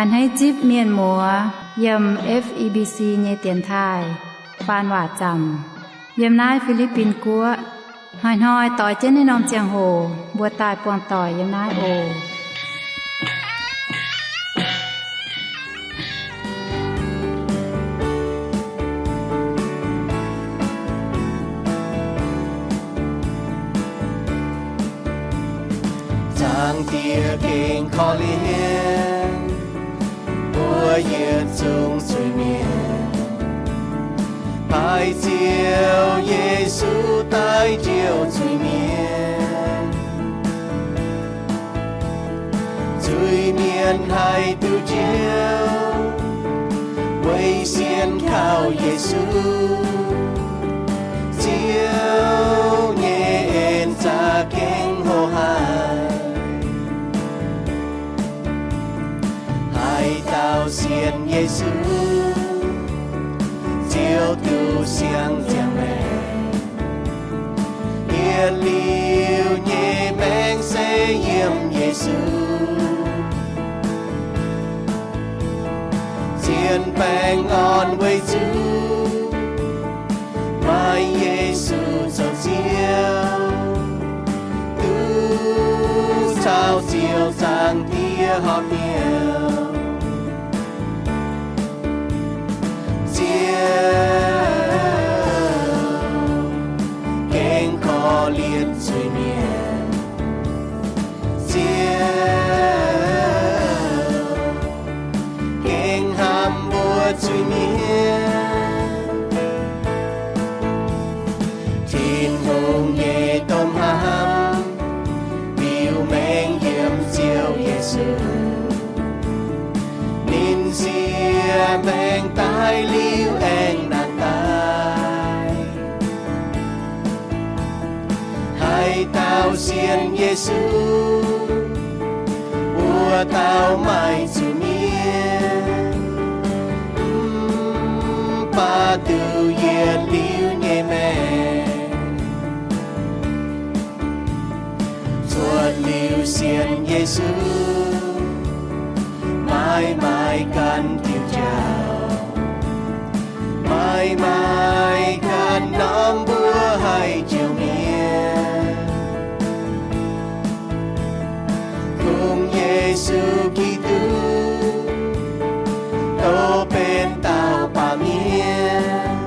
A'hneiv zipv mienh muoz yiem F E B C nyei dienx taaih faan waac zaamc yiem naaiv Fi^li^bin Guoqv. Hnoi-hnoi doix jienv naaiv norm ziangh hoc mbuo daaih buangh doic yiem naaiv oc. Zaangc Diex gengh korv-lienh mbuo yietc zungv zuiz-mienh. Haiz Ziouv Yesu daaih njoux zuiz-mienh. Zuiz-mienh haih duqv njoux, weic sienx kaux Yesu. Ziouv nyei en za'gengh hoqc haic. Haaix dauh sienx Yesu, ziouc duqv siang-ziangh maengc. Yietc liuz nyei maengc se yiem Yesu. Zien baengh orn weic zuqc maaih Yesu zoux Ziouv, duqv caux Ziouv Zaangc Diex horpc hnyouv. Ziouv gengh korv-lienh zuiz-mienh. Ziouv gengh hnamv mbuo zuiz-mienh. Tin-Hungh nyei domh hnamv biux mengh yiem Ziouv Yesu. Ninh siev maengc daaih liuz aengx nangh daaih. Haaix dauh sienx Yesu, wuov dauh maaih zuiz-mienh, mv baac duqv yietc liuz nyei maengc. Cuotv liuz sienx Yesu, maaih maaih ganh diuc jauv, maaih maaih ganh norm mbuo haih njoux mienh. Kungx Yesu Giduc, dov benx dauh baamh mienh,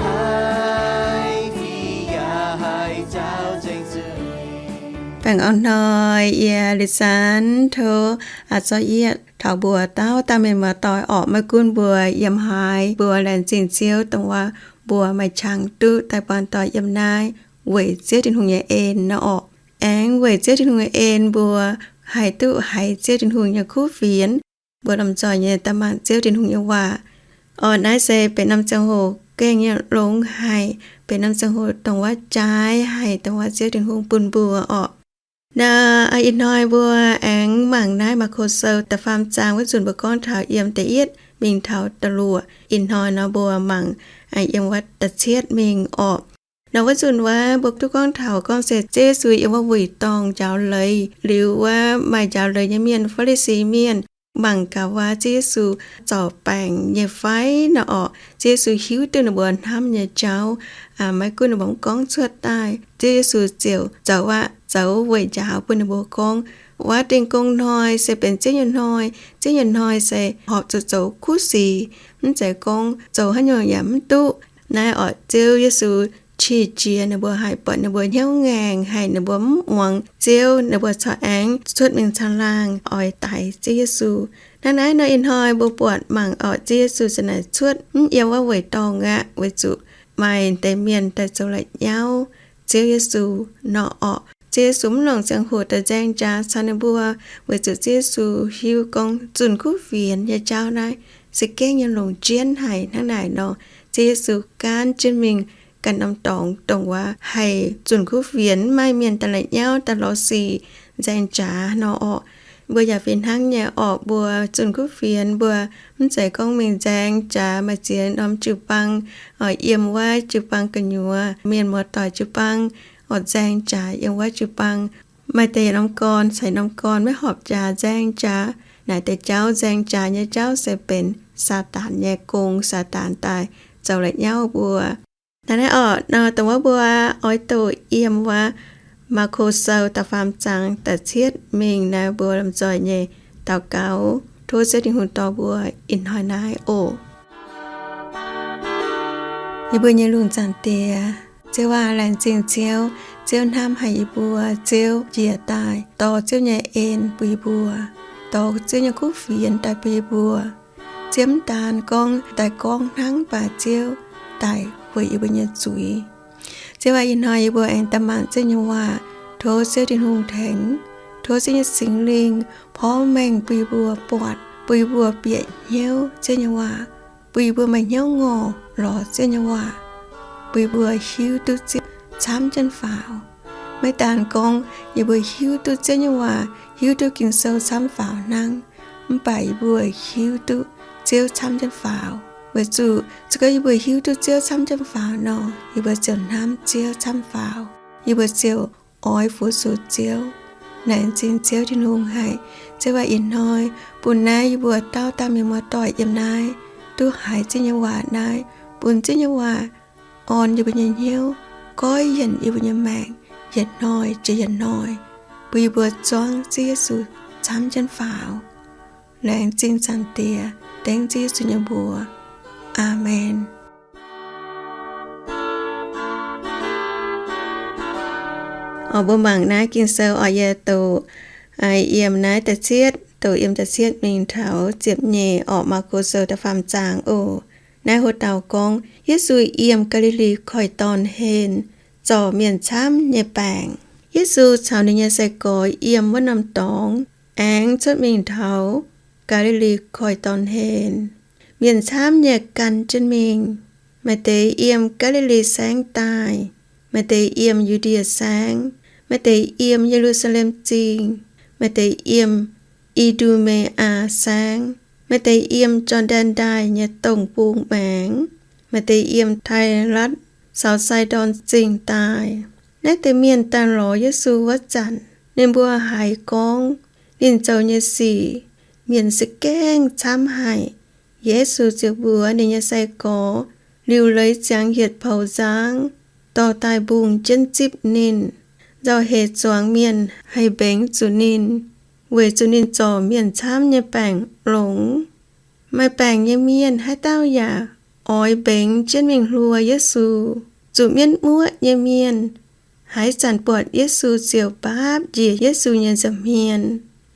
haih fih yaac haih nzaaux nzengc zuiz. Baengh orn hnoi yie Liz Saan tov a'zorv yieqv taux mbuo dauh dauh mienh muoz-doic orqc, maiv gunv mbuo yiem haaix, mbuo laengz zingh Ziouv dongh wuov mbuo maaih qangx duqv daaih buangh doic yiem naaiv weic Ziouv Tin-Hungh nyei en nor orqc. Aengx weic Ziouv Tin-Hungh nyei en mbuo haih duqv haiz Ziouv Tin-Hungh nyei kuv fienx, mbuo lomh nzoih nyei daaih mangc Ziouv Tin-Hungh nyei waac. Orqc, naaiv se benx norm ziangh hoc gengh nyei longx haic, benx norm ziangh hoc dongh wuov jaaix haic, dongh wuov Ziouv Tin-Hungh bun mbuo orqc. Naaiv ih hnoi mbuo aengx mangc naaiv Maako Sou da'faam zaang wuov nzunc mbuo gorngv taux yiem da'yietv mingh taux da'luoqc. Ih hnoi nor mbuo mangc yiem wuov da'cietv mingh orqc. Nor wuov nzunc wuov mbuo duqv gorngv taux gorngv se Ziouv Yesu yiem wuov wuic dorngh njaaux leiz, liuz wuov maaih njaaux leiz nyei mienh, Faa^li^si mienh, mangc gaax wuov Ziouv Yesu zorc baengc nyei fai nor orqc. Ziouv Yesu hiuv duqv ninh mbuo hnamv nyei jauv, maiv gunv ninh mbuo mv gorngv cuotv daaih, Ziouv Yesu ziouc zoux aqv, zoux weic njaaux bun ninh mbuo gorngv, wuov dingh gong hnoi se benx Ziouv nyei hnoi. Ziouv nyei hnoi se horpc zuqc zoux kuv sic, mv zeiz gorngv zoux haaix nyungc yaac mv duqv. Naaiv orqc, Ziouv Yesu qiex jiez ninh mbuo, haih buatc ninh mbuo hnyouv ngaengc, haih ninh mbuo mv muangx Ziouv, ninh mbuo corc aengx cuotv mingh caangh laangh oix daix Ziouv Yesu. Hnangv naaiv nor ih hnoi mbuo buatc mangc orqc, Ziouv Yesu ziouc naaic cuotv mv yiem wuov weic dorngh aqv, weic zuqc maaih deix mienh daaih zoux la'nyauv Ziouv Yesu nor orqc. Ziouv Yesu mv longc ziangh hoc daaih nzaeng jaax caux ninh mbuo, weic zuqc Ziouv Yesu hiuv gorngv zunh kuv fienx nyei jauv naaiv se gengh nyei longc jienv haic. Hnangv naaic nor, Ziouv Yesu gaanv jienv mingh ganh norm dorngx, dongh wuov haih zunh kuv fienx, mv maaih mienh daaih la'nyauv, daaih lorz sic nzaeng jaax nor orqc. Mbuo yaac fih hnangv nyei orqc, mbuo zunh kuv fienx mbuo mv zeiz gorngv mingh nzaeng jaax maaih ziex norm jiu-baang, yiem wuov jiu-baang gu'nyuoz, mienh muoz-doic jiu-baang, orqc, nzaeng jaax yiem wuov jiu-baang. Maaih deix norm gorn caux norm gorn maiv horpc jaax nzaeng jaax. Naaic deix jauv, nzaeng jaax nyei jauv se benx Saadaan nyei gong. Saadaan daaih zoux la'nyauv mbuo. Naaiv naaiv orqc, nor dongh wuov mbuo oix doqc yiem wuov Maako Sou da'faam zaang da'cietv mingh naaiv, mbuo lomh nzoih nyei daux gaux, tov Ziouv Tin-Hungh dorh mbuo ih hnoi naaiv oc. Yie mbuo nyei lungh zaangc Diex, Ziouv aac, laengz zingh Ziouv. Ziouv hnamv haic yie mbuo. Ziouv njiec daaih dorh Ziouv nyei en bun yie mbuo, dorh Ziouv nyei kuv fienx daaih bun yie mbuo. Ziouv mv daan gorngv daaih gorngv hnangv, mv baac Ziouv daaih weic yie mbuo nyei zuiz. Ziouv aac, ih hnoi yie mbuo aengx daaih mangc Ziouv nyei waac. Tov Ziouv Tin-Hungh tengx, tov Ziouv nyei Singx Lingh porv mengh bun yie mbuo buatc, bun yie mbuo bieqc hnyouv Ziouv nyei waac, bun yie mbuo maaih hnyouv ngorc lorz Ziouv nyei waac, bun yie mbuo hiuv duqv Ziouv camv jienv faaux. Maiv daan gorngv yie mbuo hiuv duqv Ziouv nyei waac, hiuv duqv Ging-Sou camv faaux hnangv, mv baac yie mbuo hiuv duqv Ziouv camv jienv faaux. Weic zuqc se gorngv yie mbuo hiuv duqv Ziouv camv jienv faaux nor, yie mbuo ziouc hnamv Ziouv camv faaux. Yie mbuo ziouc oix fu-sux Ziouv. Laengz zingh Ziouv Tin-Hungh haic. Ziouv aac, ih hnoi bun naaiv yie mbuo dauh dauh mienh muoz-doic yiem naaiv duqv haiz Ziouv nyei waac naaiv, bun Ziouv nyei waac orn yie mbuo nyei hnyouv, goiv yienc yie mbuo nyei maengc yietc hnoi jiex yietc hnoi, bun yie mbuo zuangv Ziouv Yesu camv jienv faaux. Laengz zingh Zaangc Diex, dengv Ziouv Yesu nyei mbuox. Aamen. Oc, mbuo mangc naaiv Ging-Sou oc, yie doqc yiem naaiv da'cietv, doqc yiem da'cietv mingh taux ziepc nyeic orqc, Maako Sou da'faam zaang oc. Naaiv hoc dauh gorngv, Yesu yiem Gaa^li^li Koiv-Dorn Henh, zorc mienh camv nyei baengc. Yesu caux ninh nyei sai-gorx yiem wuov norm dorngx, aengx cuotv mingh taux Gaa^li^li Koiv-Dorn Henh. Mienh camv nyei gan jienv mingh. Maaih deix yiem Gaa^li^li Saengv daaih, maaih deix yiem Yu^ndie Saengv, maaih deix yiem Ye^lu^saa^lem Zingh, maaih deix yiem I^ndu^me^aa Saengv, maaih deix yiem Jor^ndaen Ndaaih nyei dongh bung maengx, maaih deix yiem Taalatv caux Sai^ndorn Zingh daaih. Naaiv deix mienh daaih lorz Yesu wuov zanc, ninh mbuo haiz gorngv ninh zoux nyei sic, mienh se gaengh camv haic. Yesu ziouc mbuox ninh nyei sai-gorx liuc leiz ziangx hietc poux nzangv, dorh daaih mbungh jienv zipv ninh, nzauh heix zuangx mienh haih mbengx zuqc ninh, weic zuqc ninh zorc mienh camv nyei baengc longx. Maaih baengc nyei mienh haaix dauh yaac oix mbengx jienv mingh hluo Yesu. Zuqc mienv muoqv nyei mienh haaix zanc buatc Yesu ziouc mbaapv njiec Yesu nyei nza'hmien,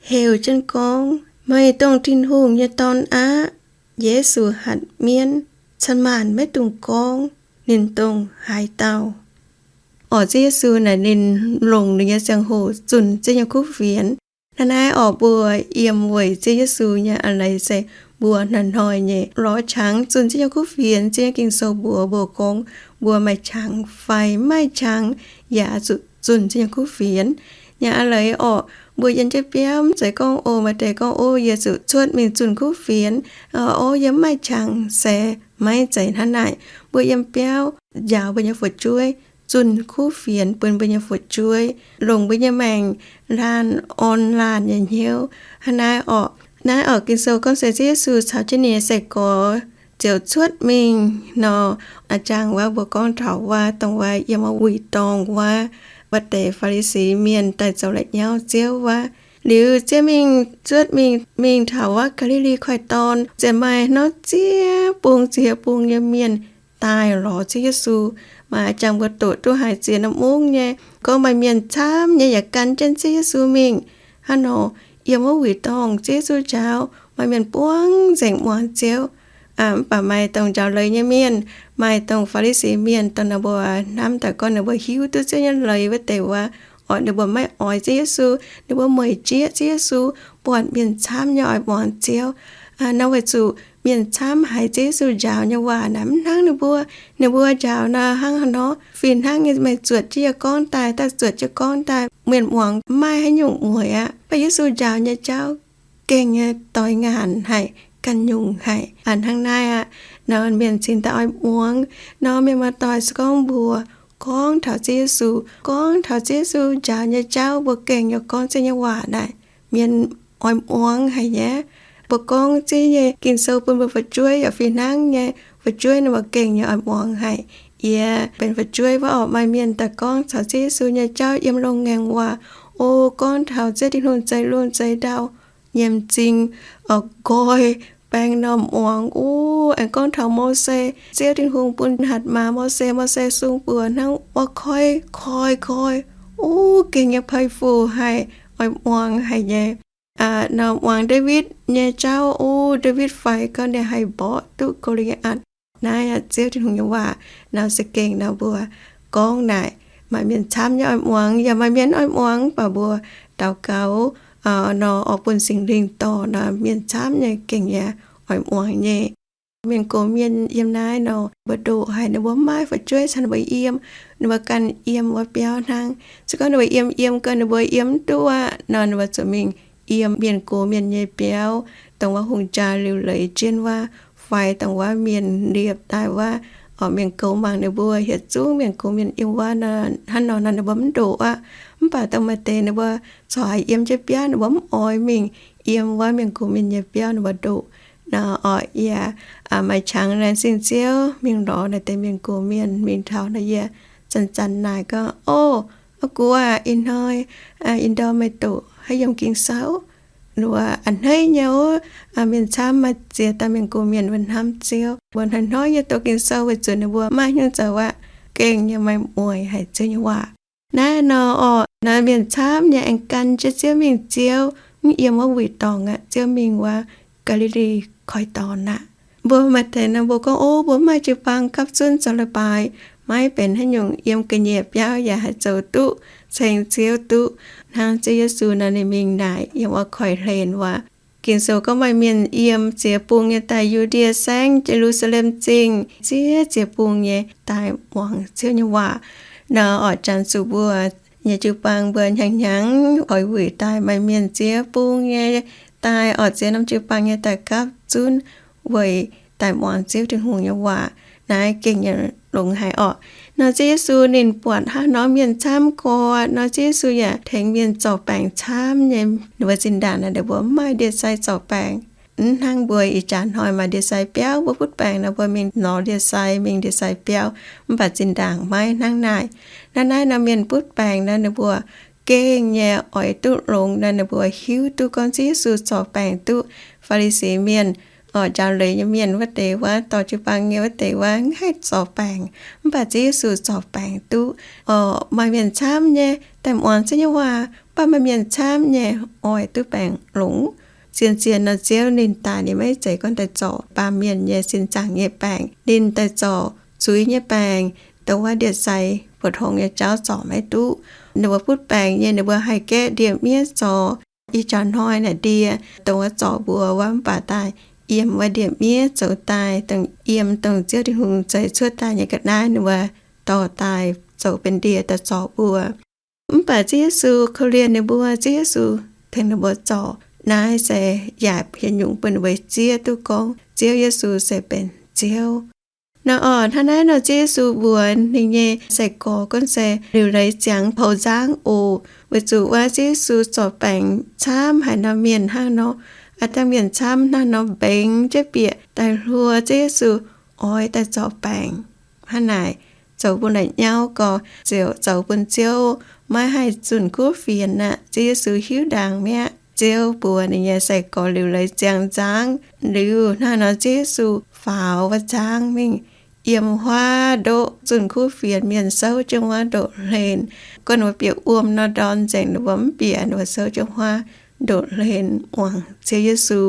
heuc jienv gorngv, Meih dongh Tin-Hungh nyei Dorn aqv. Yesu hatc mienv, cin-maanc maiv dungx gorngv ninh dongh haaix dauh. Orqc, Ziouv Yesu naaic ninh longc ninh nyei ziangh hoc zunh Ziouv nyei kuv fienx. Hnangv naaiv orqc, mbuo yiem weic Ziouv Yesu nyei a'leiz se mbuo hnoi-hnoi nyei lorz qangx zunh Ziouv nyei kuv fienx. Ziouv nyei Ging-Sou mbuox mbuo gorngv, mbuo maaih qangx fai mv maaih qangx yaac zuqc zunh Ziouv nyei kuv fienx. Nyei a'leiz orqc, mbuo yiem jienv biauv mv zeiz gorngv, o, maaih deix gorngv, o, yie zuqc cuotv mingh zunh kuv fienx, o, yie mv maaih qangx se maiv zeiz hnangv naaic. Mbuo yiem biauv njaaux mbuo nyei fu'jueiv zunh kuv fienx bun mbuo nyei fu'jueiv, longc mbuo nyei maengc laanh orn laanh nyei hnyouv. Hnangv naaiv orqc, naaiv orqc, Ging-Sou gorngv se Ziouv Yesu caux jienv ninh nyei sai-gorx ziouc cuotv mingh nor, a'jangc wuov mbuo gorngv taux wuov dongh wuov yiem wuic dorngh wuov, wuov deix Faa^li^si Mienh daaih zoux la'nyauv Ziouv wuov. Liuz Ziouv mingh cuotv mingh, mingh taux wuov Gaa^li^li Koiv-Dorn, ziouc maaih norm ziex bung ziex bung nyei mienh daaih lorz Ziouv Yesu. Maaih a'jangc mbuo doqc duqv haiz ziex norm mungv nyei, gorngv maaih mienh camv nyei yaac gan jienv Ziouv Yesu mingh. Hnangv nor, yiem wuov wuic dorngh Ziouv Yesu njaaux, maaih mienh buangv nzengc muangx Ziouv. Mv baac maaih dongh njaaux leiz nyei mienh, maaih dongh Faa^li^si Mienh, dongh ninh mbuo hnamv daaih gorngv ninh mbuo hiuv duqv Ziouv nyei leiz wuov deix wuov, orqc, ninh mbuo maiv oix Ziouv Yesu, ninh mbuo mueic jieqv Ziouv Yesu, buatc mienh camv nyei oix muangx Ziouv. Nor weic zuqc mienh camv haiz Ziouv Yesu njaaux nyei waac naaic mv hnangv ninh mbuo. Ninh mbuo njaaux nor hnangv haaix nor, fih hnangv nyei meih zuotc jienv yie gorngv daaih, daaih zuotc jienv gorngv daaih, mienh muangx mv maaih haaix nyungc mueic aqv. Mv baac Yesu njaaux nyei jauv gengh nyei doix ngaanc haic, ganh nyungc haic. Aa, hnangv naaiv aqv, nor mienh cingx daaih oix muangx. Nor mienh muoz-doic, se gorngv mbuo gorngv taux Ziouv Yesu, gorngv taux Ziouv Yesu njaaux nyei jauv, mbuo gengh nyei gorngv Ziouv nyei waac naaic, mienh oix muangx haic nyei. Mbuo gorngv Ziouv nyei Ging-Sou bun mbuo fu'jueiv yaac fih hnangv nyei. Fu'jueiv ninh mbuo gengh nyei oix muangx haic. Yie benx fu'jueiv wuov orqc, maaih mienh daaih gorngv caux Ziouv Yesu nyei jauv yiem longx ngaengc waac. O, gorngv taux Ziouv Tin-Hungh zeix lungh zeix ndau, nyiemc zingh, oix nqoi baeng norm muangx. O, aengx gorngv taux Mose, Ziouv Tin-Hungh bun hatc maaz Mose, Mose sung buoz hnangv wuov koi, koi, koi. O, gengh nyei pei fu haic, oix muangx haic nyei. Nor muangx Ndaawitv nyei jauv, o, Ndaawitv faix gau ninh haih mborqv duqv Go^li^atc. Naaiv aqv, Ziouv Tin-Hungh nyei waac nor se gengh nor mbuo gorngv naaic, maaih mienh camv nyei oix muangx, yaac maaih mienh oix muangx, mv baac mbuo daux gaux nor oix bun Singx Lingh dorh nor, mienh camv nyei gengh yaac oix muangx nyei. Mienh gox mienh yiem naaiv nor, mbuo ndoqc haic ninh mbuo mv maaih fu'jueiv caux ninh mbuo yiem, ninh mbuo ganh yiem wuov biauv hnangv. Se gorngv ninh mbuo yiem yiem gau ninh mbuo yiem mv duqv aqv nor, ninh mbuo zuqc mingh yiem mienh gox mienh nyei biauv, dongh wuov hungh jaa liuc leiz jienv wuov, fai dongh wuov mienh liepc daaih wuov, mienh goux mangc ninh mbuo, hieh zungv mienh gox mienh yiem wuov nor, hnangv nor nor ninh mbuo mv ndoqc aqv. Mv baac dongh maaih deix ninh mbuo corc haiz yiem jienv biauv ninh mbuo mv oix mingh yiem wuov mienh gox mienh nyei biauv ninh mbuo ndoqc. Nor orqc, yie maaih qangx laengz zingh Ziouv mingh lorz naaiv deix mienh gox mienh mingh taux nor, yie zanc-zanc naaic gorngv, O, aa gu aac, ih hnoi ih ndorm meih doqc haaix yiem Ging-Sou? Ninh mbuo a'hneiv nyei, o, mienh camv maaih ziex dauh mienh gox mienh mbuo hnamv Ziouv, mbuo hnoi-hnoi nyei doqc Ging-Sou weic zuqc ninh mbuo maaih hnyouv zoux aqv, gengh nyei maaih mueic haic Ziouv nyei waac. Naaiv nor orqc, naaiv mienh camv nyei aengx gan jienv Ziouv mingh Ziouv, mv yiem wuov wuic dorngx aqv, Ziouv mingh wuov Gaa^li^li Koiv-Dorn aqv. Mbuo maaih deix nor mbuo gorngv, O, mbuo mv maaih jiu-baang gapv zunv zoux leiz-baaix, maiv benx haaix nyungc, yiem ga'nyiec biauv yaac haih zoux duqv, ceng Ziouv duqv. Hnangv Ziouv Yesu nor ninh mingh naaic yiem wuov koiv-hlen wuov. Ging-Sou gorngv maaih mienh yiem ziex bung nyei daaih Yu^ndie Saengv, Ye^lu^saa^lem Zingh, ziex ziex bung nyei daaih muangx Ziouv nyei waac. Nor orqc, janx zuqc mbuo nyei jiu-baang mbuo hnyangx-hnyangx oix wuic daaih maaih mienh ziex bung nyei daaih, orqc, ziex norm jiu-baang nyei daaih gapv zunv weic daaih muangx Ziouv Tin-Hungh nyei waac. Naaiv gengh nyei longx haic orqc. Nor Ziouv Yesu ninh buatc hnangv nor mienh camv gorx nor, Ziouv Yesu yaac tengx mienh zorc baengc camv nyei. Ninh mbuo zinh ndaangc naaic ninh mbuo mv maaih ndie-sai zorc baengc. Mv hnangv mbuo ih jaax hnoi maaih ndie-sai biauv, mbuo butv baengc nor mbuo mingh lorz ndie-sai, mingh ndie-sai biauv. Mv baac zinh ndaangc maiv hnangv naaic. Naaiv naaiv nor mienh butv baengc nor ninh mbuo gengh nyei oix duqv longx nor, ninh mbuo hiuv duqv gorngv Ziouv Yesu zorc baengc duqv Faa^li^si Mienh, orqc, njaaux leiz nyei mienh wuov deix wuov, dorh jiu-baang nyei wuov deix wuov, mv haih zorc baengc. Mv baac Ziouv Yesu zorc baengc duqv. Orqc, maaih mienh camv nyei daaih muangx Ziouv nyei waac, mv baac maaih mienh camv nyei oix duqv baengc longx. Zien-zien nor Ziouv ninh daaih ninh maiv zeiz gorngv daaih zorc baamh mienh nyei sin zaangc nyei baengc. Ninh daaih zorc zuiz nyei baengc, dongh wuov ndie-sai buoz-tongx nyei jauv zorc maiv duqv. Ninh mbuo butv baengc nyei ninh mbuo haih gaeqv ndie-miev zorc. Ih jaax hnoi naaic ndie dongh wuov zorc mbuo wuov mv baac daaih yiem wuov ndie-miev zoux daaih, dongh yiem dongh Ziouv Tin-Hungh zeix cuotv daaih nyei ga'naaiv ninh mbuo dorh daaih zoux benx ndie daaih zorc mbuo. Mv baac Ziouv Yesu korv-lienh ninh mbuo, Ziouv Yesu tengx ninh mbuo zorc. Naaiv se yaac hieh nyungc bun ninh mbuo zieqv duqv gorngv Ziouv Yesu se benx Ziouv. Nor orqc, hnangv naaiv nor Ziouv Yesu mbuox ninh nyei sai-gorx gorngv se liuc leiz ziangx poux nzangv oc. Weic zuqc wuov Ziouv Yesu zorc baengc camv haic nor, mienh hnangv nor, aa, dangh mienh camv hnangv nor mbengx jienv bieqc daaih hluo Ziouv Yesu oix daaih zorc baengc. Hnangv naaic, zoux bun naaic nyauv gorx ziouc zoux bun Ziouv maiv haih zunh kuv fienx aqv. Ziouv Yesu hiuv ndaangc mi'aqv. Ziouv mbuox ninh nyei sai-gorx liuc leiz ziangx nzangv liuz hnangv nor, Ziouv Yesu faaux wuov nzangv mingh yiem huaav ndoqv zunh kuv fienx, mienh souv jienv wuov ndoqc hlen. Gorngv ninh mbuo bieqc wuom nor, ndorm nzengc ninh mbuo mv bieqc, ninh mbuo souv jienv huaav ndoqc hlen muangx Ziouv Yesu.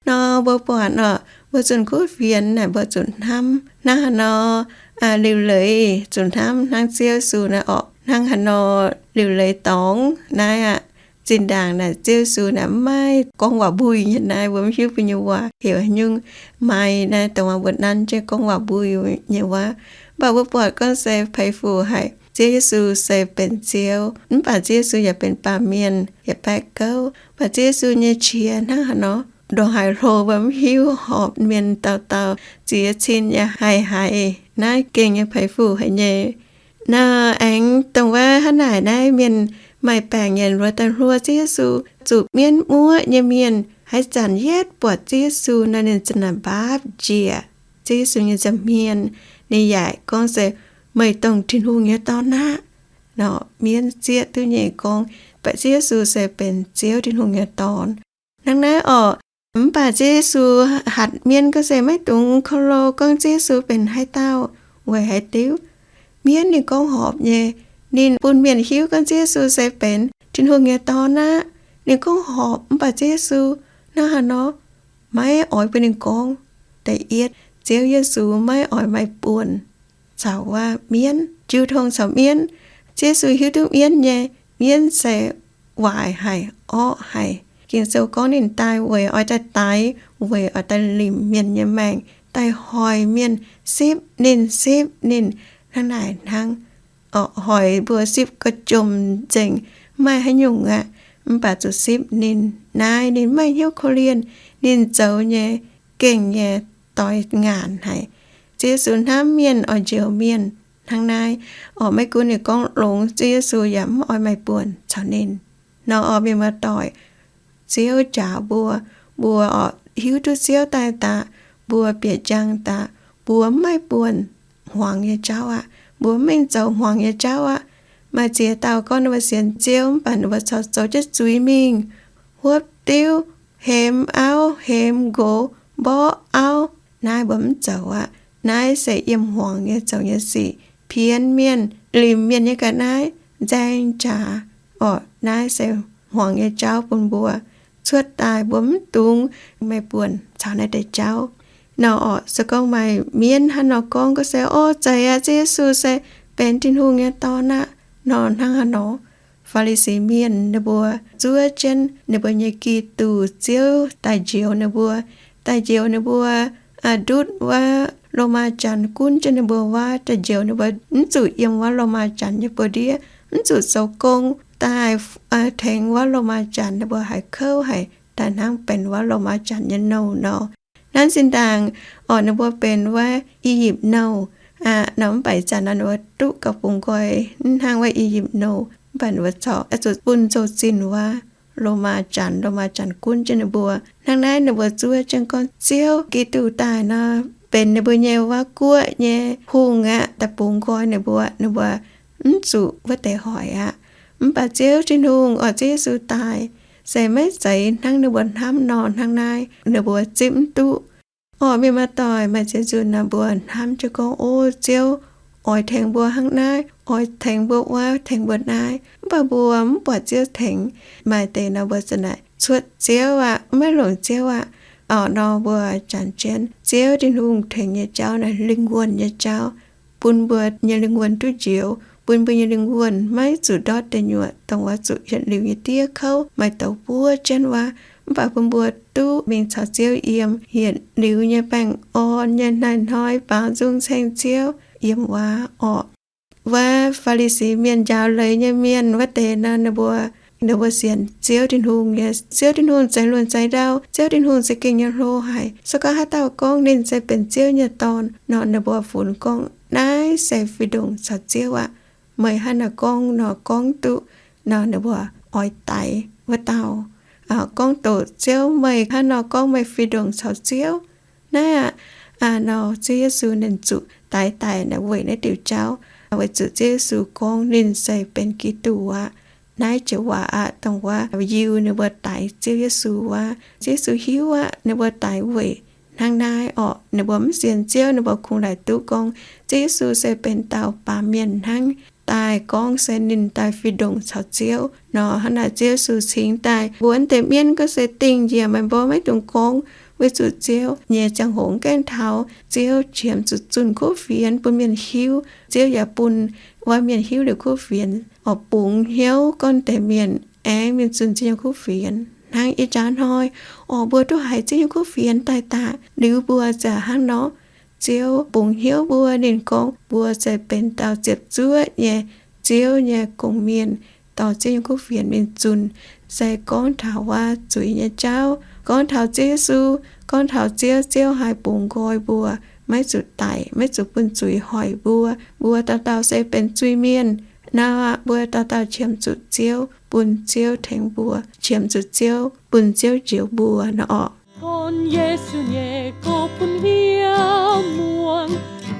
Nor mbuo buatc orqc, mbuo zunh kuv fienx naaic mbuo zuqc hnamv hnangv haaix nor, aa, liuc leiz zuqc hnamv hnangv Ziouv Yesu naaiv orqc. Hnangv haaix nor liuc leiz dorngx naaiv aqv. Zinh ndaangc naaic Ziouv Yesu naaic mv maaih gorngv waac-mbui nyei naaiv, mbuo mv hiuv mbuo nyei waac heuc haaix nyungc. Maaih naaiv dongh wuov mbuo nanv jienv gorngv waac-mbui nyei wuov. Mv baac mbuo buatc gorngv se peix fuc haic. Ziouv Yesu se benx Ziouv, mv baac Ziouv Yesu yaac benx baamh mienh, yaac baeqv gouv. Mv baac Ziouv Yesu nyei qiex hnangv haaix nor, ndongc haaix hlo mbuo mv hiuv, horpc mienh dauh dauh ziex cin yaac haih haiz. Naaiv gengh nyei peix fuc haic nyei. Nor aengx dongh wuov hnangv naaic naaiv mienh maaih baengc nyanc wuov daaih hluo Ziouv Yesu, zuqc mienv muoqv nyei mienh. Haaix zanc yietv buatc Ziouv Yesu nor, ninh za'naaic mbaapv njiec Ziouv Yesu nyei nza'hmien. Ninh yaac gorngv se, Meih dongh Tin-Hungh nyei Dorn aqv. Nor mienv zieqv duqv nyei gorngv, baac Ziouv Yesu se benx Ziouv Tin-Hungh nyei Dorn. Hnangv naaiv orqc, mv baac Ziouv Yesu hatc mienv gorngv se maiv dungx korv-lo gorngv Ziouv Yesu benx haaix dauh, weic haaix diuc? Mienv ninh gorngv horpc nyei. Ninh bun mienh hiuv gorngv Ziouv Yesu se benx Tin-Hungh nyei Dorn aqv. Ninh gorngv horpc, mv baac Ziouv Yesu hnangv haaix nor maiv oix bun ninh gorngv. Da'yietv, Ziouv Yesu maiv oix maaih buonc caux wuov mienv, jiu tong caux mienv. Ziouv Yesu hiuv duqv mienv nyei, mienv se waaic haic, orqv haic. Ging-Sou gorngv ninh daaih weic oix daaih daix, weic oix daaih limc mienh nyei maengc, daaih hoic mienh sipv ninh, sipv ninh hnangv naaic hnangv. Oc, hoic mbuo sipv ga'jomc nzengc, maiv maaih haaix nyungc aqv. Mv baac zuqc sipv ninh. Naaiv ninh maiv hnyouv korv-lienh, ninh zoux nyei gengh nyei doix ngaanc haic. Ziouv Yesu hnamv mienh, oix njoux mienh hnangv naaiv. Oc, maiv gunv ninh gorngv longx, Ziouv Yesu yaac mv oix maaih buonc caux ninh. Nor oc, mienh muoz-doic, Ziouv njaaux mbuo, mbuo oc hiuv duqv Ziouv daaih daaih, mbuo bieqc njang daaih, mbuo mv maaih buonc hmuangx nyei jauv aqv. Mbuo mv mingh zoux hmuangx nyei jauv aqv. Maaih ziex dauh gorngv ninh mbuo sienx Ziouv mv baac ninh mbuo corc zoux jienv zuiz mingh, huopv diuv, hemx auv, hemx nqox, mborqv auv, naaiv mbuo mv zoux aqv. Naaiv se yiem hmuangx nyei zoux nyei sic, pienx mienh, limc mienh nyei ga'naaiv, nzaeng jaax. Oc, naaiv se hmuangx nyei jauv bun mbuo cuotv daaih, mbuo mv dungx maaih buonc caux naaiv deix jauv. Nor oc, se gorngv maaih mienv hnangv nor gorngv, gorngv se, O, zeiz aqv, Ziouv Yesu se benx Tin-Hungh nyei Dorn aqv, nor hnangv haaix nor? Faa^li^si Mienh ninh mbuo zuov jienv ninh mbuo nyei Giduc Ziouv daaih njoux ninh mbuo, daaih njoux ninh mbuo, ndutv wuov Lomaa Janx gunv jienv ninh mbuo waac, daaih njoux ninh mbuo mv zuqc yiem wuov Lomaa Janx nyei buoz-ndiev, mv zuqc zoux gong daaih tengx wuov Lomaa Janx ninh mbuo haiz kouv haic, daaih hnangv benx wuov Lomaa Janx nyei nouh nor. Nanv zinh ndaangc, orqc, ninh mbuo benx wuov I^yipv nouh aqv. Nor mv baac ih zanc nor ninh mbuo duqv gauh bungx nqoi, mv hnangv wuov I^yipv nouh. Mv baac ninh mbuo corc oix zuqc bun nzou-zinh wuov Lomaa Janx, Lomaa Janx gunv jienv ninh mbuo. Hnangv naaiv ninh mbuo zuov jienv gorngv Ziouv Giduc daaih nor, benx ninh mbuo nyei wuov guoqv nyei hungh aqv, daaih bungx nqoi ninh mbuo, ninh mbuo mv zuqc wuov deix hoic aqv. Mv baac Ziouv Tin-Hungh, orqc, Ziouv Yesu daaih se maiv zeiz hnangv ninh mbuo hnamv nor. Hnangv naaiv ninh mbuo zipv mv duqv. Orqc, mienh muoz-doic, maaih ziex nzunc naaic mbuo hnamv jienv gorngv, O, Ziouv oix tengx mbuo hnangv naaiv, oix tengx mbuo wuov, tengx mbuo naaiv, mv baac mbuo mv buatc Ziouv tengx. Maaih deix nor mbuo za'naaic cuotv Ziouv aqv, maiv longc Ziouv aqv. Orqc, nor mbuo janx jienv Ziouv Tin-Hungh tengx nyei jauv naaiv lingh wuonh nyei jauv, bun mbuo nyei lingh wuonh duqv njoux, bun mbuo nyei lingh wuonh maiv zuqc ndortv deic nyuoqc, dongh wuov zuqc yietc liuz nyei diev kouv maaih douz buov jienv wuov. Mv baac bun mbuo duqv mingh caux Ziouv yiem yietc liuz nyei baengh orn nyei hnoi-hnoi baaux nzung ceng Ziouv yiem wuov. Orqc, wuov Faa^li^si Mienh, njaaux leiz nyei mienh wuov deix nor, ninh mbuo, ninh mbuo sienx Ziouv Tin-Hungh nyei. Ziouv Tin-Hungh zeix luonx zeix ndau. Ziouv Tin-Hungh za'gengh nyei hlo haic. Se gorngv haaix dauh gorngv ninh se benx Ziouv nyei Dorn nor, ninh mbuo funx gorngv naaiv se fih ndongc caux Ziouv aqv. Meih hnangv naaiv gorngv nor gorngv duqv nor, ninh mbuo oix daix wuov dauh. Gorngv doqc Ziouv, meih hnangv nor gorngv meih fih ndongc caux Ziouv. Naaiv aqv, nor Ziouv Yesu ninh zuqc daix daaih naaiv weic naaiv diuc jauv, weic zuqc Ziouv Yesu gorngv ninh se benx Giduc aqv. Naaiv joux waac aqv, dongh wuov Yiu ninh mbuo daix Ziouv Yesu wuov. Ziouv Yesu hiuv aqv, ninh mbuo daix weic hnangv naaiv orqc. Ninh mbuo mv sienx Ziouv, ninh mbuo kungx laaic duqv gorngv Ziouv Yesu se benx dauh baamh mienh hnangv, daaih gorngv se ninh daaih fih ndongc caux Ziouv nor. Hnangv naaic Ziouv Yesu cingx daaih mbuox deix mienv gorngv se, Dingh njiec meih mbuo maiv dungx gorngv, weic zuqc Ziouv nyei ziangh hoc gaengh taux. Ziouv qiemx zuqc zunh kuv fienx bun mienh hiuv. Ziouv yaac bun wuov mienh hiuv liuz kuv fienx, oix bungx hnyouv gorngv deix mienh aengx mingh zunh Ziouv nyei kuv fienx. Hnangv ih jaax hnoi, oix mbuo duqv haiz Ziouv nyei kuv fienx daaih daaih, liuz mbuo ziouc hnangv nor, Ziouv bungx hnyouv mbuo. Ninh gorngv mbuo se benx dauh ziepc zuoqv nyei Ziouv nyei gong-mienh, dorh Ziouv nyei kuv fienx mingh zunh, se gorngv taux wuov zuiz nyei jauv, gorngv taux Ziouv Yesu, gorngv taux Ziouv, Ziouv haih bungx nqoi mbuo, maiv zuqc daic, maiv zuqc bun zuiz hoic mbuo. Mbuo dauh dauh se benx zuiz-mienh. Nor mbuo dauh dauh qiemx zuqc Ziouv, bun Ziouv tengx mbuo, qiemx zuqc Ziouv, bun Ziouv njoux mbuo nor orqc. Gorn Yesu nyei gorx-bun hiuv muangx,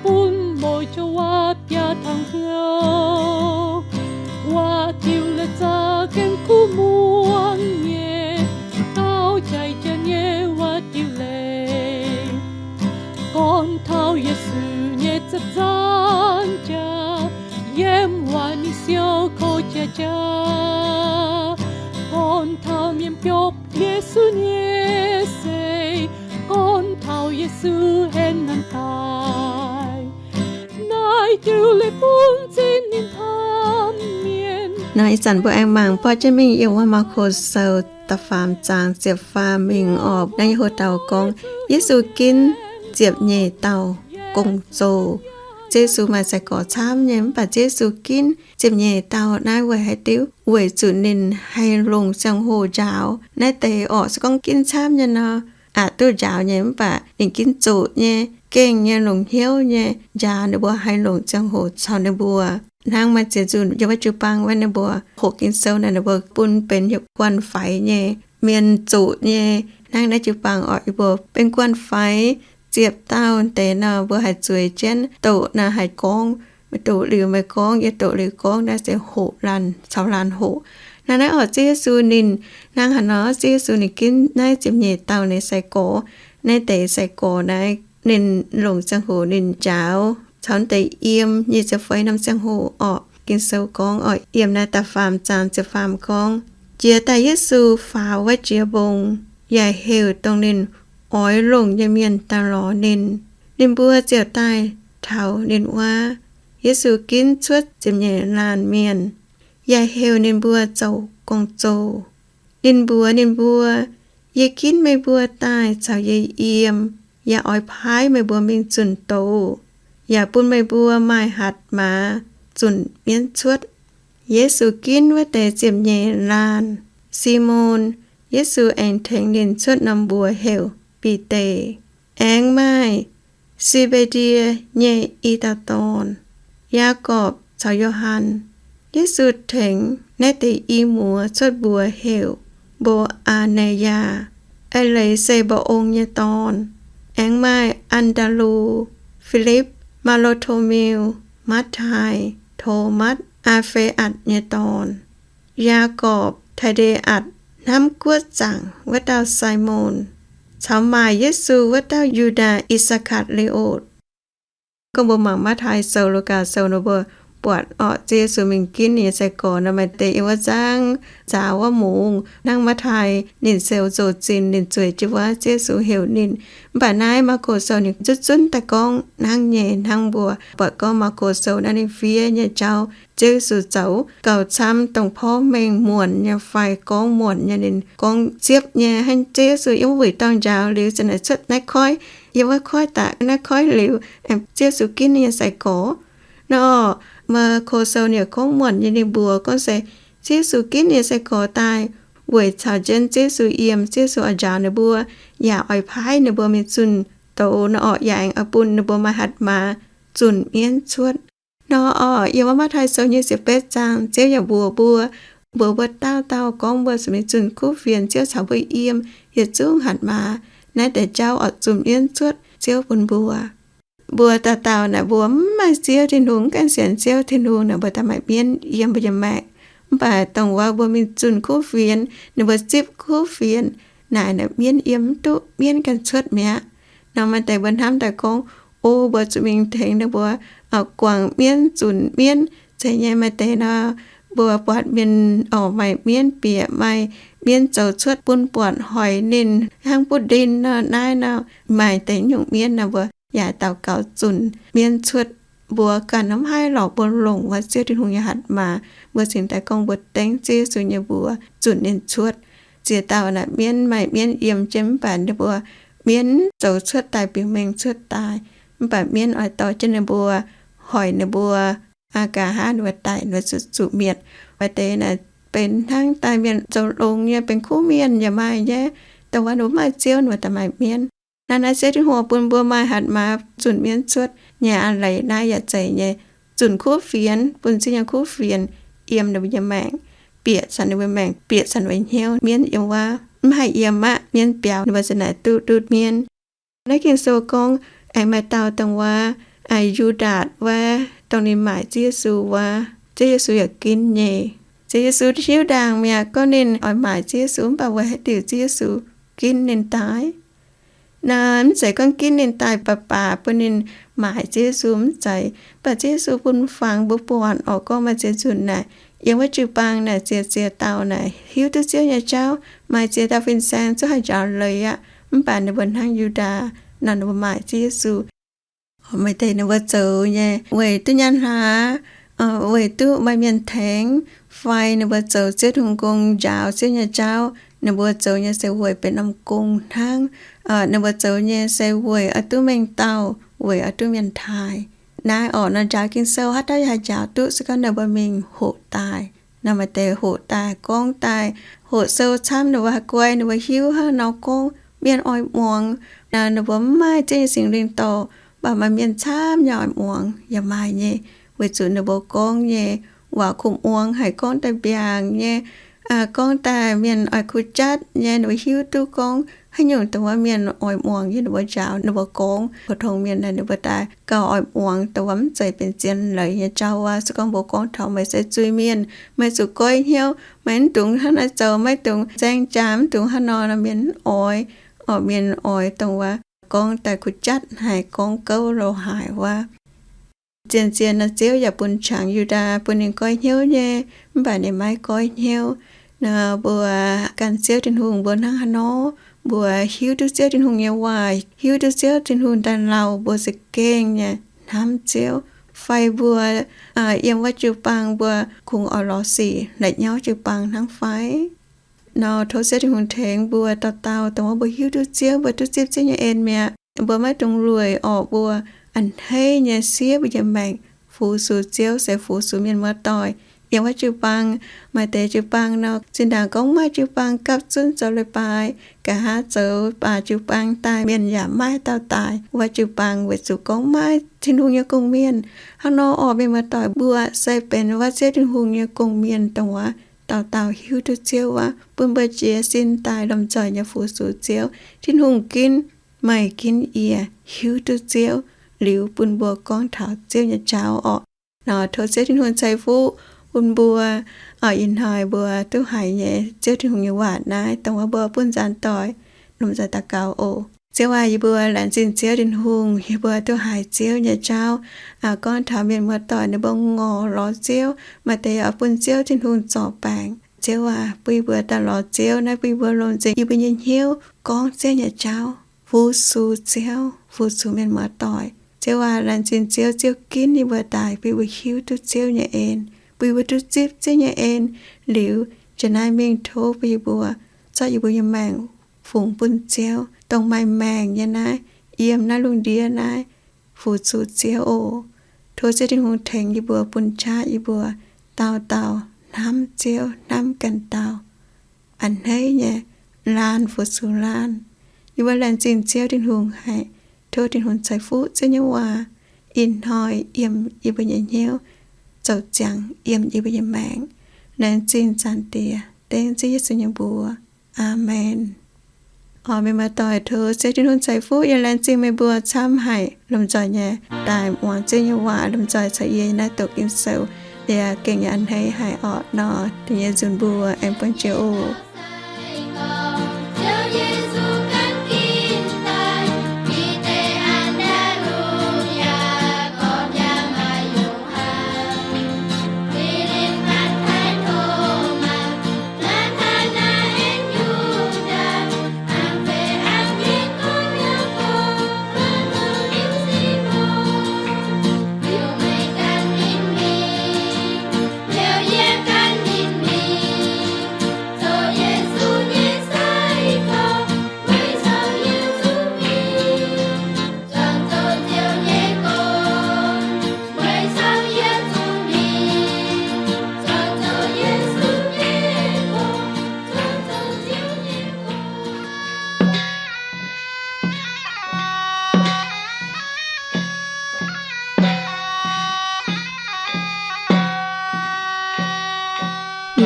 bun mouz joux waac biaa tangx hnyouv. Waac diuh leiz za'gengh kuv muangx nyei, gauh jaic jaax nyei waac diuh leiz. Gorn taux Yesu nyei za'zaanv jaax, yiem waac ninh siou kouv jaax jaax. Gorn taux mienh biopv Yesu nyei sei, gorn taux Yesu henv nanv daaih. Naaiv diuh leiz bun zinh ninh hnamv mienh. Nor ih zanc mbuo aengx mangc borqv jienv mingh yiem wuov Maako Sou da'faam zaang ziepc faam mingh orqc. Naaiv nyei hoc dauh gorngv, Yesu ginv ziepc nyeic dauh gong-zoh. Ziouv Yesu maaih sai-gorx camv nyei, mv baac Ziouv Yesu ginv ziepc nyeic dauh naaiv weic haaix diuc? Weic zuqc ninh haih longc ziangh hoc njaaux naaiv deix orqc. Se gorngv ginv camv nyei nor, aqc duqv njaaux nyei, mv baac ninh ginv zoqc nyei, gengh nyei, longc hnyouv nyei njaaux ninh mbuo, haih longc ziangh hoc caux ninh mbuo. Hnangv maaih ziex nzunc yiem wuov jiu-baang wuov, ninh mbuo hoqc Ging-Sou naaic, ninh mbuo bun benx yietc guanh faix nyei mienh zoqc nyei. Hnangv naaiv jiu-baang orqc, yie mbuo benx guanh faix ziepc dauh deix nor, mbuo haih zueiz jienv doqc naaic, haih gorngv, meih doqc liuz meih gorngv, yie doqc liuz gorngv, naaiv se hoqc laanh caux laanh hoqc. Naaiv, naaiv orqc, Ziouv Yesu ninh hnangv haaix nor? Ziouv Yesu ninh ginv naaiv ziepc nyeic dauh ninh sai-gorx. Naaiv deix sai-gorx naaiv ninh longc ziangh hoc ninh njaaux caux naaiv deix yiem nyic ziepc feix norm ziangh hoc orqc. Ging-Sou gorngv orqc, yiem naaiv da'faam zaang ziepc faam gorngv, Jiex daaih Yesu faaux wuov jiex mbong, yaac heuc dongh ninh oix longc nyei mienh daaih lorz ninh. Ninh mbuo ziouc daaih taux ninh wuov. Yesu ginv cuotv ziepc nyeic laanh mienh, yaac heuc ninh mbuo zoux gong-zoh. Ninh mbuox ninh mbuo, Yie ginv meih mbuo daaih caux yie yiem, yaac oix paaiv meih mbuo mingh zunh doz, yaac bun meih mbuo maaih hatc maaz zunc mienv cuotv. Yesu ginv wuov deix ziepc nyeic laanh, Simon, Yesu aengx tengx ninh cuotv norm mbuox heuc Bide. Aengx maaih Se^mbe^ndie nyei i dauh dorn, Yaagorpc caux Yo^han. Yesu tengx naaiv deix i muoz cuotv mbuox heuc Mbo^aa^ne^yaa, eix leiz se Mba'ong nyei dorn. Aengx maaih An^ndaa^lu, Filipv, Maa^lo^to^me^u, Matv^tai, Tomatv, Aa^fe^atc nyei dorn, Yaagorpc, Taa^nde^atc, hnamv guoqv zaangc wuov dauh Simon, caux maaic Yesu wuov dauh Yu^ndaa I^saa^kaa^li^otc. Gorngv mbuo mangc Matv^tai Sou, Lugaa Sou nor, mbuo buatc orqc, Ziouv Yesu mingh ginv ninh nyei sai-gorx nor, maaih deix yiem wuov nzangv nzaaux wuov mungz. Hnangv Matv^tai ninh siou zoqc zinh, ninh zueiz jienv wuov, Ziouv Yesu heuc ninh. Mv baac naaiv Maako Sou ninh zunv zunv daaih gorngv hnangv nyei. Hnangv mbuo buatc gorngv Maako Sou naaiv ninh fiev nyei jauv, Ziouv Yesu zoux gauh camv dongh porv mengh muonc nyei fai gorngv muonc nyei, ninh gorngv ziepv nyei. Hnangv Ziouv Yesu yiem wuov wuic dorngh njaaux liuz, ziouc naaic cuotv naaiv koiv, yiem wuov koiv daaih naaiv koiv liuz, aengx Ziouv Yesu ginv ninh nyei sai-gorx. Nor, Maako Sou ninh gorngv muonc nyei, ninh mbuox gorngv se Ziouv Yesu ginv ninh nyei sai-gorx daaih weic caux jienv Ziouv Yesu yiem, Ziouv Yesu oix njaaux ninh mbuo, yaac oix paaiv ninh mbuo mingh zunh doz nor orqc, yaac aengx oix bun ninh mbuo maaih hatc maaz zunc mienv cuotv. Nor orqc, yiem wuov Matv^tai Sou nyei ziepc betv zaang, Ziouv yaac mbuox mbuo, mbuox mbuo dauh dauh gorngv mbuo zuqc mingh zunh kuv fienx, Ziouv caux mbuo yiem, yietc zungv hatc maaz. Naaiv deix jauv orqc, zunc mienv cuotv Ziouv bun mbuo. Mbuo dauh dauh naaic, mbuo mv maaih Ziouv Tin-Hungh, mv gaengh sienx Ziouv Tin-Hungh naaic, mbuo daaih maaih mienv yiem mbuo nyei maengc. Mv baac dongh wuov mbuo mingh zunh kuv fienx, ninh mbuo zipv kuv fienx naaic, naaic mienv yiem mv duqv, mienv ganh cuotv mi'aqv. Nor maaih deix mbuo hnamv daaih gorngv, o, mbuo zuqc mingh tengx ninh mbuo guangc mienv, zunc mienv. Zeiz nyei, maaih deix nor, mbuo buatc mienh orqc, maaih mienv bieqc, maaih mienv zoux cuotv bun buatc hoic ninh hnangv buv ndin nor, naaiv nor, maaih deix nyungc mienv nor, mbuo yaac daux gaux zunc mienv cuotv. Mbuo ganh mv haih lorqc, mbuo longc wuov Ziouv Tin-Hungh nyei hatc maaz, mbuo cingx daaih gorngv mbuo dengv Ziouv Yesu nyei mbuox zunc ninh cuotv. Ziex dauh naaic mienv, maaih mienv yiem jienv, mv baac ninh mbuo mienv zoux cuotv daaih, biux mengh cuotv daaih, mv baac mienv oix dorh jienv ninh mbuo, hoic ninh mbuo, aa, nqa'haav ninh mbuo daic, ninh mbuo zuqc, zuqc mietc. Maaih deix naaic benx hnangv daaih mienh zoux longx nyei, benx kuv mienh yaac maaih nyei. Dongh wuov ninh mbuo mv maaih Ziouv, ninh mbuo daaih maaih mienv. Naaiv, naaiv Ziouv Tin-Hungh bun mbuo maaih hatc maaz zunc mienv cuotv nyei aa leiz naaiv yaac zeiz nyei. Zunc kuv fienx, bun Ziouv nyei kuv fienx yiem ninh mbuo nyei maengc. bieqc caux ninh mbuo maengc, bieqc caux ninh mbuo hnyouv. Mienv yiem wuov mv haih yiem aqv. Mienv biaux, ninh mbuo ziouc naaic duqv ndutv mienv. Naaiv Ging-Sou gorngv aengx maaih dauh dongh wuov Yu^ndaatc wuov, dongh ninh maaic Ziouv Yesu wuov, Ziouv Yesu yaac ginv nyei. Ziouv Yesu hiuv ndaangc mi'aqv gorngv ninh oix maaic Ziouv Yesu, mv baac weic haaix diuc Ziouv Yesu ginv ninh daaih? Naaiv mv zeiz gorngv ginv ninh daaih baac baac bun ninh maaic Ziouv Yesu, mv zeiz. Mv baac Ziouv Yesu bun fangx mbuo buatc oc, gorngv maaih ziex nzunc naaic, yiem wuov jiu-baang naaic ziex ziex dauh naaic hiuv duqv Ziouv nyei jauv. Maaih ziex dauh fin-saeng zungv haih njaaux leiz aqv, mv baac ninh mbuo hnangv Yu^ndaa nor, ninh mbuo maaic Ziouv Yesu. Maaih deix ninh mbuo zoux nyei weic duqv nyaanh hlaax, weic duqv maaih mienh tengx, fai ninh mbuo zoux Ziouv Tin-Hungh gong, njaaux Ziouv nyei jauv. Ninh mbuo zoux nyei se weic benx norm gong hnangv. Ninh mbuo zoux nyei se weic oix duqv mengh dauh, weic oix duqv mienh taaih. Naaiv orqc, nor njaaux Ging-Sou haaix dauh yaac haih njaaux duqv, se gorngv ninh mbuo mingh hoqc daaih. Nor maaih deix hoqc daaih, gorngv daaih, hoqc sou camv, ninh mbuo haih guai, ninh mbuo hiuv hnangv nor gorngv mienh oix muangx. Ninh mbuo mv maaih Ziouv nyei Singx Lingh dorh, mv baac maaih mienh camv nyei oix muangx yaac maaih nyei, weic zuqc ninh mbuo gorngv nyei waac kuh muangx haic, gorngv daaih mbiaangc nyei, gorngv daaih mienh oix kuh jatv nyei. Ninh mbuo hiuv duqv gorngv haaix nyungc dongh wuov mienh oix muangx nyei, ninh mbuo njaaux, ninh mbuo gorngv. Pou-tong mienh naaic ninh mbuo daaih gauh oix muangx, dongh wuov mv zeiz benx zien leiz nyei jauv wuov. Se gorngv mbuo gorngv taux meih se zuiz-mienh, meih zuqc goiv hnyouv, meih mv dungx hnangv naaiv zoux, maiv dungx nzaeng jaa, mv dungx hnangv nor, nor mienh mv oix. Orqc, mienh oix dongh wuov gorngv daaih kuh jatv haic, gorngv gouv louh haic wuov. Zien-zien nor Ziouv yaac bun qangx Yu^ndaa bun ninh goiv hnyouv nyei, mv baac ninh maiv goiv hnyouv. Nor mbuo ganh Ziouv Tin-Hungh mbuo hnangv haaix nor, mbuo hiuv duqv Ziouv Tin-Hungh nyei waac, hiuv duqv Ziouv Tin-Hungh daaih lauh mbuo za'gengh nyei hnamv Ziouv. Fai mbuo yiem wuov jiu-baang mbuo kungx oix lorz sic la'nyauv jiu-baang hnangv fai? Nor tov Ziouv Tin-Hungh tengx mbuo dauh dauh, dongh wuov mbuo hiuv duqv Ziouv, mbuo duqv zipv Ziouv nyei en mi'aqv. Mbuo maiv dungx lueic orqc, mbuo a'hneiv nyei siev mbuo nyei maengc fu-sux Ziouv se fu-sux mienh muoz-doic. Yiem wuov jiu-baang, maaih deix jiu-baang nor, zinh ndaangc gorngv maaih jiu-baang gapv zunv zoux leiz-baaix, nqa'haav zoux baac jiu-baang daaih mienh yaac maiv dauh daic wuov jiu-baang, weic zuqc gorngv maaih Tin-Hungh nyei gong-mienh. Hnangv nor orqc, mienh muoz-doic, mbuo se benx wuov Ziouv Tin-Hungh nyei gong-mienh, dongh wuov dauh dauh hiuv duqv Ziouv wuov, bun mbuo jiez sin daaih lomh nzoih nyei fu-sux Ziouv. Tin-Hungh ginv meih ginv yie hiuv duqv Ziouv liuz, bun mbuo gorngv taux Ziouv nyei jauv orqc. Nor tov Ziouv Tin-Hungh ceix fuqv bun mbuo. Ih hnoi mbuo duqv haiz nyei Ziouv Tin-Hungh nyei waac naaiv, dongh wuov mbuo bun nzaanx doic lomh nzoih daux gaux oc. Ziouv aac, yie mbuo laengz zingh Ziouv Tin-Hungh, yie mbuo duqv haiz Ziouv nyei jauv. Gorngv taux mienh muoz-doic ninh mbuo ngorc lorz Ziouv, maaih deix oix bun Ziouv Tin-Hungh zorc baengc. Ziouv aac, bun yie mbuo daaih lorz Ziouv naaiv, bun yie mbuo lomh nzengc yie mbuo nyei hnyouv gorngv Ziouv nyei jauv, fu-sux Ziouv, fu-sux mienh muoz-doic. Ziouv aac, laengz zingh Ziouv, Ziouv ginv yie mbuo daaih, bun yie mbuo hiuv duqv Ziouv nyei en, bun yie mbuo duqv zipv Ziouv nyei en. Liuz, jiex naaiv mingh tov bun yie mbuo zorqv yie mbuo nyei maengc fungx bun Ziouv, dongh maaih maengc nyei naaiv, yiem naaiv lungh ndiev naaiv, fu-sux Ziouv oc. Tov Ziouv Tin-Hungh tengx yie mbuo, bun qaqv yie mbuo dauh dauh hnamv Ziouv, hnamv ganh dauh, a'hneiv nyei laanh fu-sux laanh. Yie mbuo laengz zingh Ziouv Tin-Hungh haic. Tov Tin-Hungh ceix fuqv Ziouv nyei waac ih hnoi yiem yie mbuo nyei hnyouv, zoux ziangx yiem yie mbuo nyei maengc. Laengz zingh Zaangc Diex, dengv Ziouv Yesu nyei mbuox. Aamen. Orqc, mienh muoz-doic, tov Ziouv Tin-Hungh ceix fuqv yaac laengz zingh meih mbuo camv haic, lomh nzoih nyei daaih muangx Ziouv nyei waac, lomh nzoih caux yie naaiv doqc Ging-Sou, yaac gengh nyei a'hneiv haic orqc. Nor da'nyeic nzunc mbuo aengx buangh jiex oc.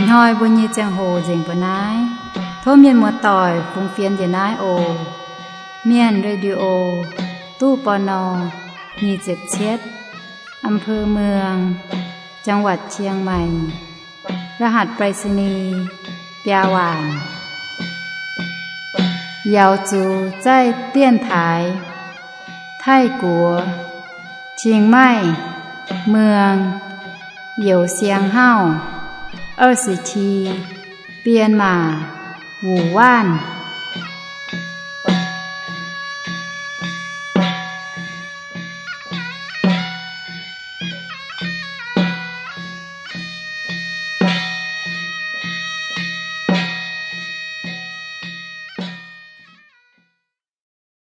Ih hnoi mbuo nyei ziangh hoc nzengc mbuo naaiv. Tov mienh muoz-doic fungx fienx njiec naaiv oc. Mienh Radio, ตู้ ปณ. nyic ziepc cietv, อำเภอเมือง จังหวัดเชียงใหม่ รหัสไปรษณีย์ biaa waanc. Yaux zuqc zaih dienv taaix Taiv-Guoqv, Chiang Mai, Muang, Youz Siang Hauv, 二十七, Bienh Maac, Wuc Waanv.